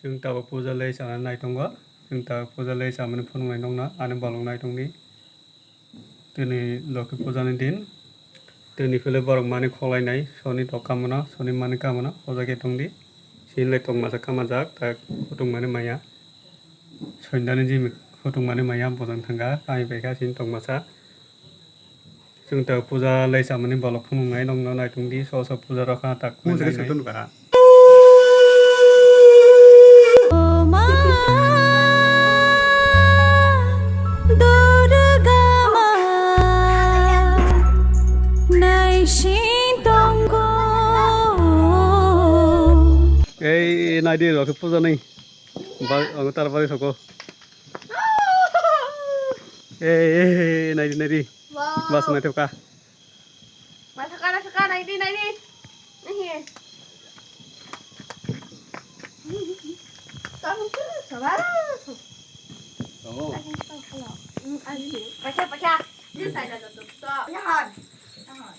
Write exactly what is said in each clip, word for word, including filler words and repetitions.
Chwng tabuk puja le chana nai tongo. Chwng tabuk puja le chamani phunuknai nokno ani bolong nai tongdi. Tini Lokhi puja ni din. Tini phile borok mani kholainai soni tok kamano, soni mani kamano puja khe tongdi. Sini le tongmasa kamajak, tak khutungmani maya. Soindani jimi khutungmani maya bojang thangkha, kami paikha sini tongmasa. Chwng tabuk puja le chamani bolong phunuknai nokno nai tongdi, so so puja rokha tak. Mung se nai nai. Sotun ba. O ma, Durga ma, naising tongo. Ei, naidi, Lokhi puja ni. Ba, ang tar bari soko. Ei, ei, ei, naidi, naidi. Wow. Bas, naithok kha. Naithok kha, naithok kha, naidi, naidi. Nahi. Tong, tong, tong. Oh. Pacha, pacha. This side of the door. Yahan. Yahan.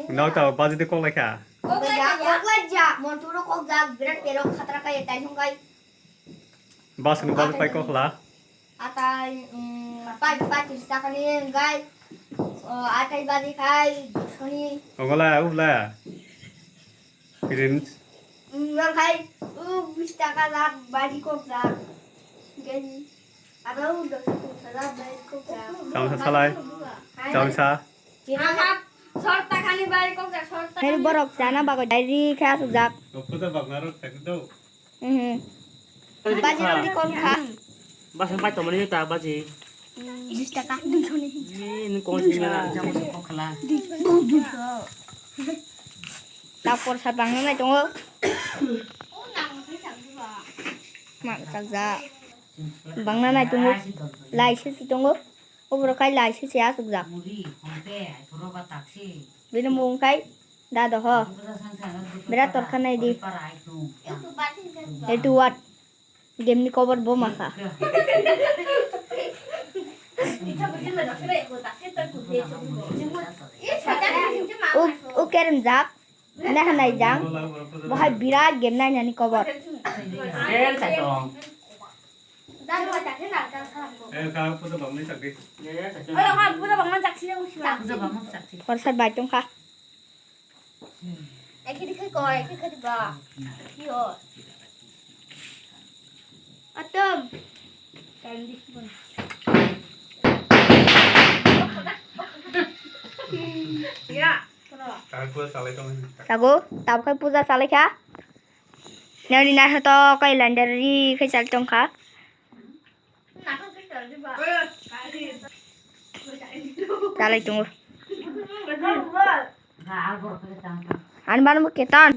Nokta baji de kok laikha. Kok laikha, kok laikha. Monturo kok jak, birat pero khatra kaya tai song kai. Bas ni baji pai kok la. Atai, mm, pai, pai tris taka ni gai. O, atai baji kai, soni. Ongola, ula. Prince. Nang khai, u bis taka lak bari kok lak. Gani. Aba u dos taka lak bari kok lak. Chao sa salai. Hai. Chao sa. Aha, sor taka ni bari kok lak, sor taka. Heri borok chana bago diary khe asuk jak. Dokto ta bak narok tak do. Mhm. Baji rok ni kon kha. Bas pai tomani ta baji. Bis taka. Ni ni kon sini na jam ko khala. Tapor sa bangna nai tongo. Ma chak ja. Bangna nai tongo. Lai se si tongo. Oboro kai lai se se asuk jak. Bini mung kai. Dado ho. Berat torkha nai di. Etu wat. Game ni cover bo makha. O, o kerem jak. Nah nai jang. Bohai berat game nai nani cover. Korsar bai tongkha. Ekhe dikhe koi, ekhe khe diba. Yo. Atom. Time dikhe bon. Ya. Sago, tabuk khai puja salai kha. Nani naithotok kai lander ri khai chal tong kha. Chalai tongo. Ani mano bo ketan.